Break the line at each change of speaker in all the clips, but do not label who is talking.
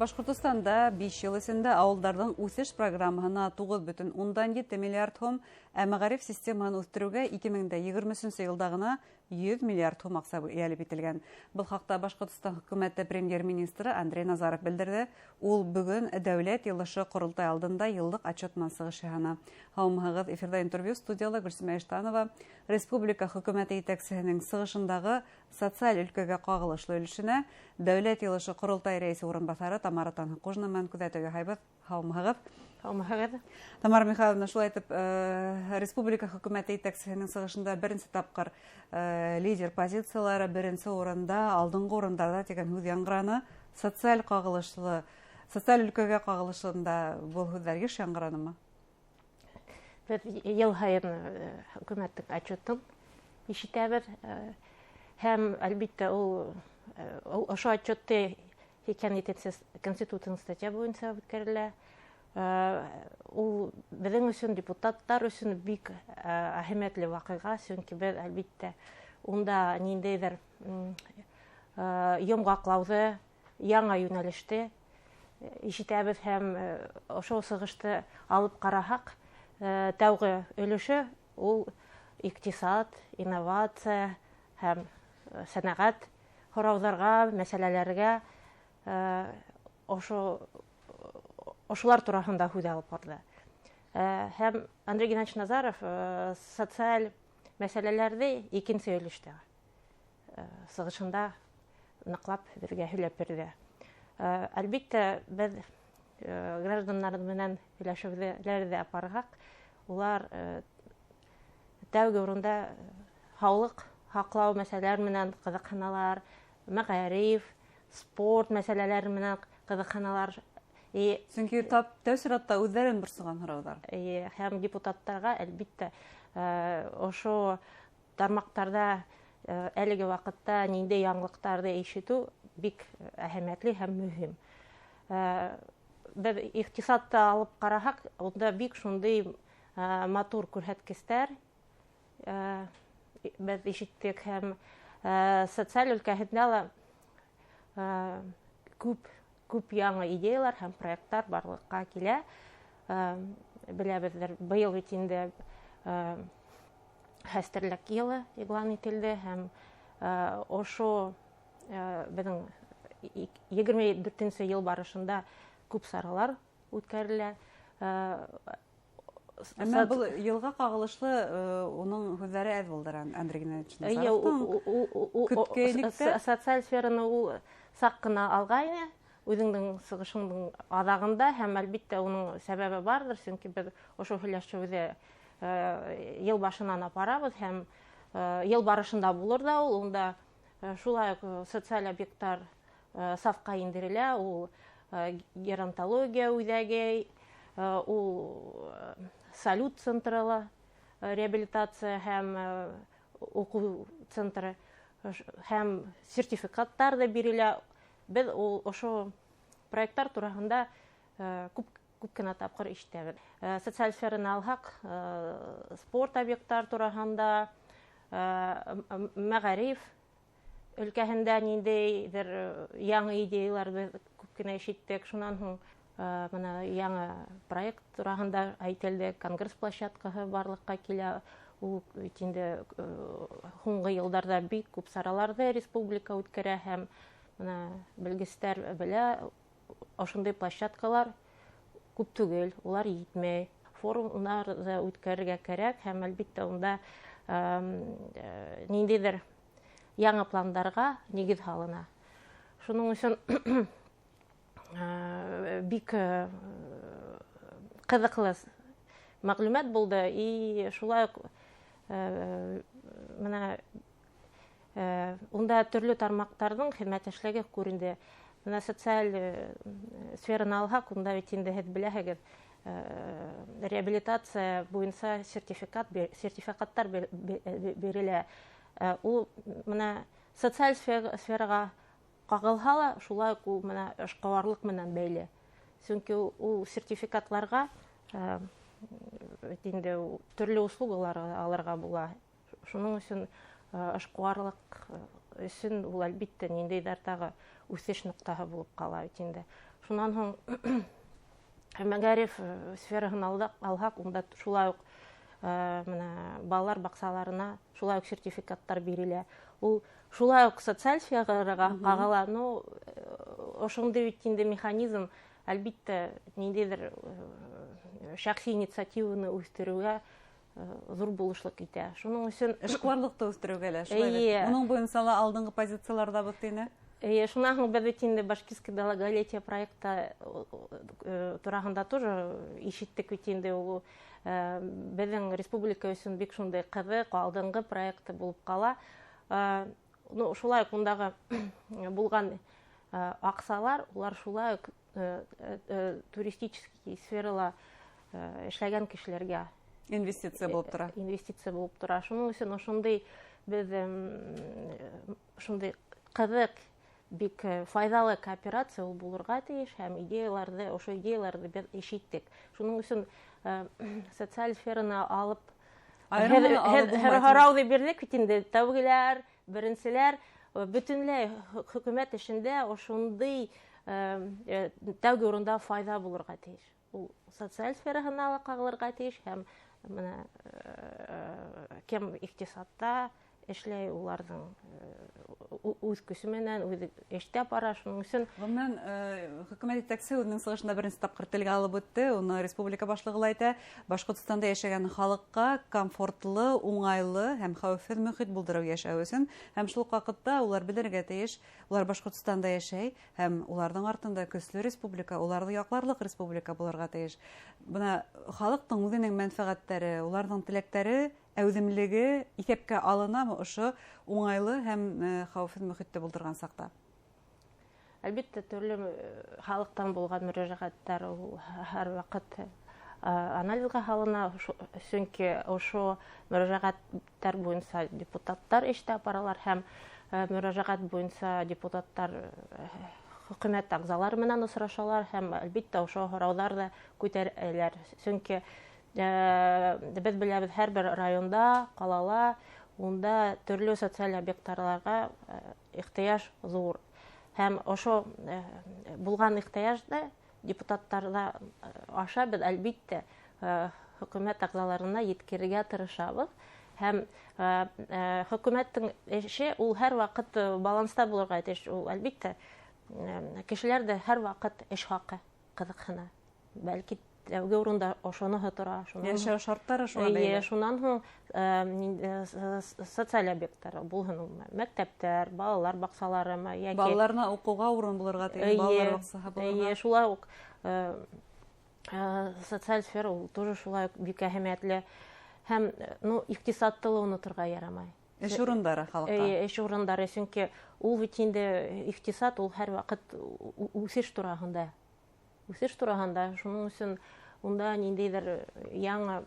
Башҡортостанда 5 йыл эсендә ауылдарҙың үҫеш программаһына 9,7 миллиард һум, ә мәғариф системаһын үҫтереүгә 2023 йылда ғына 100 миллиард һум аҡса йәлеп ителгән. Был хаҡта Башҡортостан хөкүмәте премьер-министры Андрей Назаров белдерҙе. Ул бөгөн Дәүләт Йыйылышы — Ҡоролтай алдында йыллыҡ отчет менән сығыш яһаны. Һаумыһығыҙ, эфирҙа интервью, студияла Гөлсимә Иштанова. Республика хөкүмәте етәксеһенең сығышындағы социаль өлкәгә ҡағылышлы өлөшөнә Дәүләт Йыйылышы — Ҡоролтай рәйесе урынбаҫары Тамара Танһыҡужина менән күҙәтеү яһайбыҙ. Һаумыһығыҙ!
Һаумыһығыҙ!
Тамара Михайловна, шулай итеп, республика хөкүмәте етәксеһенең сығышында беренсе тапҡыр лидер позициялары, беренсе урында, алдынғы урындарҙа тигән һүҙ яңғыраны. Социаль ҡағылышлы, социаль өлкәгә ҡағылышында был һүҙҙәр йыш яңғыранымы?
Беҙ йыл һайын хөкүмәттең отчетын ишетәбеҙ һәм, әлбиттә, ул ошо отчетты 87-нсе Конституцияның статья буйынса үткәрелә. Ул беҙҙең өсөн, депутаттар өсөн, бик әһәмиәтле ваҡиға, сөнки беҙ, әлбиттә, унда ниндәйҙер йомғаҡлауҙы, яңы йүнәлеште ишетәбеҙ. Һәм ошо сығышты алып ҡараһаҡ, тәүге өлөшө ул иҡтисад, инновация һәм сәнәғәт һорауҙарға, мәсьәләләргә, ошо ошолар тураһында һүҙ алып барҙы. Һәм Андрей Геннадьевич Назаров социаль мәсьәләләрҙе икенсе өлөштә сығышында ныҡлап беҙгә һөйләп бирҙе. Әлбиттә, беҙ граждандар менән һөйләшеүҙәрҙе апарһаҡ, улар тәүге урында һаулыҡ һаҡлау мәсьәләләре менән ҡыҙыҡһыналар, мәғариф, спорт мәсьәләләре менән ҡыҙыҡһыналар.
И Сөнки тап тәү сиратта үҙҙәрен борсоған һорауҙар.
Һәм депутаттарға, әлбиттә, ошо тармаҡтарҙа әлеге ваҡытта ниндәй яңылыҡтарҙы ишетеү бик әһәмиәтле һәм мөһим. Беҙ иҡтисадты алып ҡараһаҡ, унда бик шундай матур күрһәткестәр беҙ ишеттек, һәм социаль өлкәһендә лә күп күп яңы идеялар һәм проекттар барлыҡҡа килә. Беләбеҙҙер, быйыл бит инде хәстәрлек йылы иғлан ителде, һәм ошо беҙҙең 24-нсе йыл барышында күп саралар үткәрелә.
Әммә был йылға ҡағылышлы уның һүҙҙәре әҙ булды, Андрей Геннадьевич Назаровтың. Көткәйнек тә.
Социаль сфераны ул саҡ ҡына алғайны үҙеңдең сығышыңдың аҙағында, һәм, әлбиттә, уның сәбәбе барҙыр, сөнки беҙ ошо һөйләшеүҙе йыл башынан апарабыҙ, һәм йыл барышында булыр ҙа ул. Унда шулай уҡ социаль объекттар сафҡа индерелә, ул геронтология үҙәге, ул Салют центры ла, реабилитация һәм уҡыу центры, һәм сертификаттар ҙа бирелә. Беҙ ул ошо проекттар тураһында күп күп кенә тапҡыр ишетәбеҙ. Социаль сфераны алһаҡ, спорт объекттар тураһында, мәғариф өлкәһендә ниндәйҙер яңы идеялар беҙ күп кенә ишеттек. Шунан һуң бына яңы проект тураһында әйтелде, конгресс площадкаһы барлыҡҡа килә. Ул бит инде һуңғы йылдарҙа бик күп сараларҙы республика үткәрә, һәм бына белгестәр белә, ошондай площадкалар күп түгел, улар етмәй. Форумдарҙы үткәрергә кәрәк, һәм, әлбиттә, унда ниндәйҙер яңы пландарға нигеҙ һалына. Шуның өсөн бик ҡыҙыҡлы мәғлүмәт булды. И шулай уҡ бына унда төрлө тармаҡтарҙың хеҙмәттәшлеге күренде. Бына социаль сфераны алһаҡ, унда бит инде һеҙ беләһегеҙ, реабилитация буйынса сертификаттар бирелә. Ул бына социаль сфераға ҡағылһа ла, шулай уҡ ул бына эшҡыуарлыҡ менән бәйле. Сөнки ул сертификатларға бит инде төрлө услугалар алырға була. Шуның өсөн эшҡыуарлыҡ өсөн ул, әлбиттә, ниндәйҙер тағы үҫеш ноҡтаһы булып ҡала бит инде. Шунан һуң мәғариф сфераһын алһаҡ, унда шулай уҡ менә балалар баҡсаларына шулай уҡ сертификаттар бирелә. Ул шулай уҡ социаль сфераға ҡағыла. Ну, ошондай бит инде механизм, әлбиттә, ниндәйҙер шәхси инициативаны үҫтереүгә ҙур булышлыҡ итә. Шуның өсөн
эшҡыуарлыҡты үҫтереүгә лә шулай бит. Уның буйынса ла алдынғы позицияларҙа бит ине.
Эйе, шунан һуң беҙ бит инде Башкирский долголетие проекта тураһында тоже ишеттек бит инде. Ул беҙҙең республика өсөн бик шундай ҡыҙыҡ, алдынғы проекты булып ҡала. Ну, шулай уҡ ундағы булған аҡсалар, улар шулай уҡ туристический сферала эшләгән кешеләргә
инвестиция булып тора.
Инвестиция булып тора. Шуның өсөн ошондай беҙ шундай ҡыҙыҡ, бик файҙалы кооперация ул булырға тейеш, һәм идеяларҙы, ошо идеяларҙы беҙ ишеттек. Шуның өсөн социаль сфераны алып һорауҙы бирҙек бит инде. Тәүгеләр, беренселәр, бөтөнләй хөкүмәт эшендә ошондай тәүге урында файҙа булырға тейеш. Ул социаль сфераһына ла ҡағылырға тейеш, һәм менә кем иҡтисадта эшләй, уларҙың үҙ көсө менән үҙе эштә бара. Шуның өсөн
ғөмүмән, хөкүмәт етәксе үҙенең сығышында беренсе тапҡыр телгә алып үтте. Уны республика башлығы ла әйтә. Башҡортостанда йәшәгән халыҡҡа комфортлы, уңайлы һәм хәүефһеҙ мөхит булдырыу йәшәү өсөн, һәм шул уҡ ваҡытта улар белергә тейеш, улар Башҡортостанда йәшәй һәм уларҙың артында көслө республика, уларҙы яҡларлыҡ республика булырға тейеш. Бына халыҡтың үҙенең мәнфәғәттәре, уларҙың теләктәре, әүҙемлеге иҫәпкә алынамы ошо уңайлы һәм хәүефһеҙ мөхитте булдырған саҡта?
Әлбиттә, төрлө халыҡтан булған мөрәжәғәттәр ул һәр ваҡыт анализға һалына, сөнки ошо мөрәжәғәттәр буйынса депутаттар эштә баралар, һәм мөрәжәғәт буйынса депутаттар хөкүмәт ағзалары менән осрашалар, һәм әлбиттә ошо һорауҙар ҙа күтәрәләр. Сөнки беҙ беләбеҙ, һәр бер районда, ҡалала унда төрлө социаль объекттарға ихтыяж ҙур. Һәм ошо булған ихтыяжды депутаттарҙа аша беҙ әлбиттә хөкүмәт ағзаларына еткерергә тырышабыҙ. Һәм хөкүмәттең эше ул һәр ваҡыт баланста булырға тейеш. Ул әлбиттә кешеләр ҙә һәр ваҡыт эш хаҡы ҡыҙыҡһына. Бәлки тәүге урында ошоноһо тора.
Йәшәү шарттары шуға бәйле.
Шунан һуң социаль объекттар булһын, ул мәктәптәр, балалар баҡсаларымы, йәки
балаларына уҡыуға урын булырға тейеш, балалар баҡсаһы булырға.
Эйе, шулай уҡ социаль сфера ул тоже шулай уҡ бик әһәмиәтле. Һәм, ну, иҡтисадты ла оноторға ярамай.
Эш урындары халыҡҡа.
Эйе, эш урындары, сөнки ул бит инде иҡтисад ул һәр ваҡыт үҫеш тураһында. Үҫеш тураһында, шуның өсөн унда ниндәйҙер яңы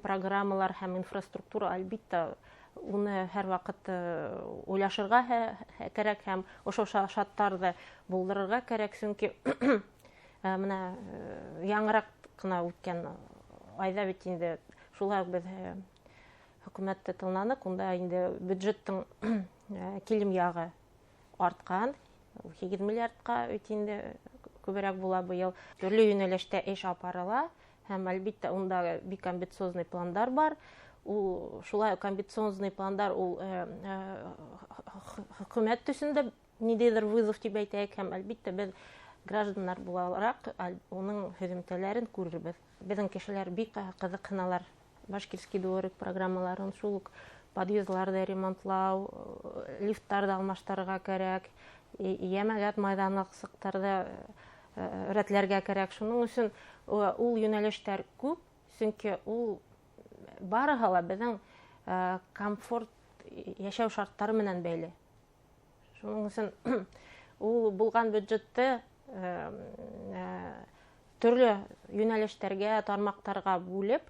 программалар һәм инфраструктура, әлбиттә, уны һәр ваҡыт уйлашырға кәрәк һәм ошо шарттарҙы булдырырға кәрәк, сөнки бына яңыраҡ ҡына үткән айҙа бит инде шулай уҡ беҙ хөкүмәтте тыңланыҡ, унда инде бюджеттың килем яғы артҡан, 8 миллиардҡа бит инде күберәк була быйыл. Төрлө йүнәлештә эш апарыла һәм әлбиттә унда бик амбициозный пландар бар. Ул шулай уҡ амбициозный пландар ул хөкүмәт төҫөндә ниндәйҙер вызов тип әйтәйек, һәм әлбиттә беҙ граждандар булараҡ уның һөҙөмтәләрен күрербеҙ. Беҙҙең кешеләр бик ҡыҙыҡһыналар Башкирский дворик программаларын, шул уҡ подъездларҙы ремонтлау, лифттарҙы алмаштырырға кәрәк, йәмәғәт майҙансыҡтарҙы рәтләргә кәрәк. Шуның өсөн ул йүнәлештәр күп, сөнки ул барыһы ла беҙҙең комфорт йәшәү шарттары менән бәйле. Шуның өсөн ул булған бюджетты төрлө йүнәлештәргә, тармаҡтарға бүлеп,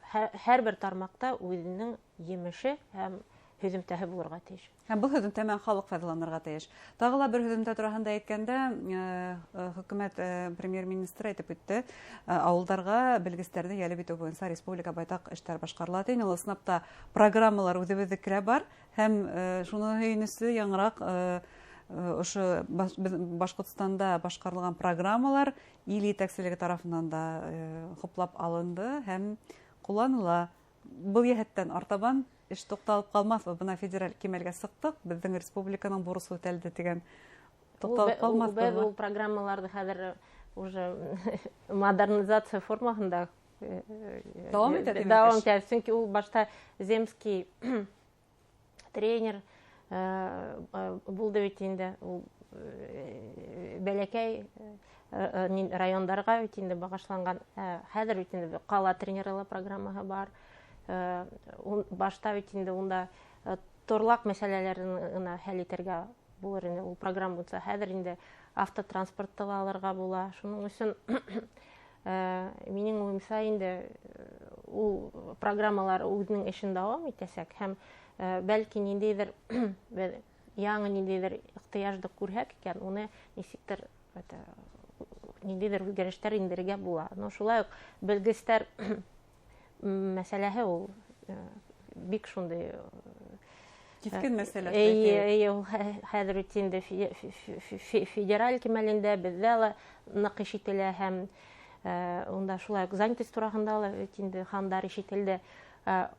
һәр бер тармаҡта үҙенең емеше һәм һөҙөмтәһе булырға тейеш.
Һәм был һөҙөмтә менән халыҡ файҙаланырға тейеш. Тағы ла бер һөҙөмтә тураһында әйткәндә, хөкүмәт премьер-министры әйтеп үтте, ауылдарға белгестәрҙе йәлеп итеү буйынса республика байтаҡ эштәр башҡарыла тейен. Ул ысынлап та программалар үҙебеҙҙекелә бар һәм шуны һөйөнөслө яңыраҡ Ошо Башҡортостанда башҡарылған программалар ил етәкселеге тарафынан да хуплап алынды һәм ҡулланыла. Был йәһәттән артабан эш туҡталып ҡалмаҫ. Бына федераль кимәлгә сыҡтыҡ, беҙҙең республиканың бурысы үтәлде тигән туҡталып ҡалмаҫ.
Беҙ ул программаларҙы хәҙер уже модернизация формаһында
дауам итә, тимәк.
Дауам итә, сөнки ул башта земский тренер булды бит инде, ул бәләкәй райондарға бит инде бағышланған. Хәҙер бит инде ҡала тренеры программаһы бар. Башта бит инде унда торлаҡ мәсьәләләрен генә хәл итергә булыр инде ул программа буйынса. Хәҙер инде автотранспортты ла алырға була. Шуның өсөн минең уйымса инде ул программалар үҙенең эшен дауам итәсәк һәм бәлки ниндәйҙер беҙ яңы ниндәйҙер ихтыяжды күрһәк икән, уны нисектер ниндәйҙер үҙгәрештәр индерергә була. Но шулай уҡ белгестәр мәсьәләһе ул бик шундай
киҫкен мәсьәлә.
Эйе, эйе, ул хәҙер бит инде федераль кимәлендә беҙҙә лә ныҡ ишетелә һәм унда шулай уҡ занятость тураһында ла бит инде һандар ишетелде.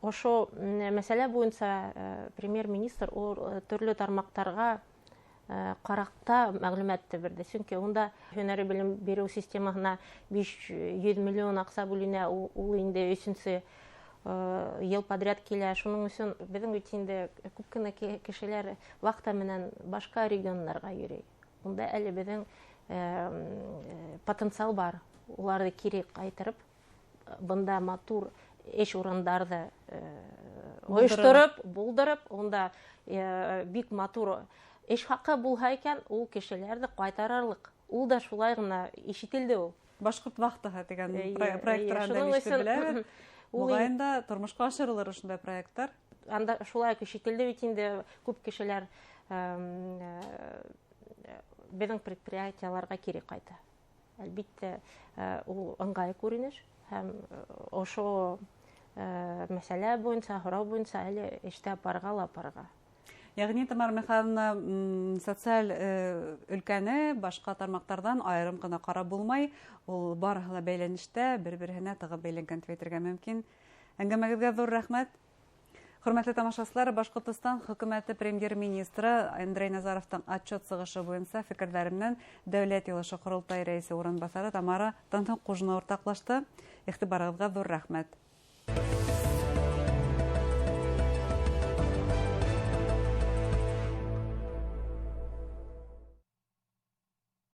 Ошо мәсьәлә буйынса премьер-министр ул төрлө тармаҡтарға ҡараҡта мәғлүмәтте бирҙе. Сөнки унда һөнәри белем биреү системаһына 500 миллион аҡса бүленә, ул инде өсөнсө йыл подряд килә. Шуның өсөн беҙҙең бит инде күп кенә кешеләр вахта менән башҡа региондарға йөрөй. Унда әле беҙҙең потенциал бар. Уларҙы кире ҡайтарып, бында матур эш урындарҙы ойоштороп, булдырып, унда бик матур эш хаҡы булһа икән, ул кешеләрҙе ҡайтарырлыҡ. Ул да шулай ғына ишетелде ул.
Башҡорт вахтаһы тигән проект тураһында ишетеп беләбеҙ. Моғайын да тормошҡа ашырылыр ошондай проекттар.
Анда шулай уҡ ишетелде бит инде, күп кешеләр беҙҙең предприятиеларға кире ҡайта. Әлбиттә, ул ыңғай күренеш һәм ошо мәсьәлә буйынса, һорау буйынса әле эштә апарға ла апарға.
Йәғни, Тамара Михайловна, социаль өлкәне башҡа тармаҡтарҙан айырым ғына ҡарап булмай, ул барыһы ла бәйләнештә, бер-береһенә тығыҙ бәйләнгән тип әйтергә мөмкин. Әңгәмәгеҙгә ҙур рәхмәт. Хөрмәтле тамашасылар, Башҡортостан хөкүмәте премьер-министры Андрей Назаровтың отчет сығышы буйынса фекерҙәре менән Дәүләт Йыйылышы Ҡоролтай рәйесе урынбаҫары Тамара Таңһыҡужина уртаҡлашты. Иғтибарығыҙға ҙур рәхмәт.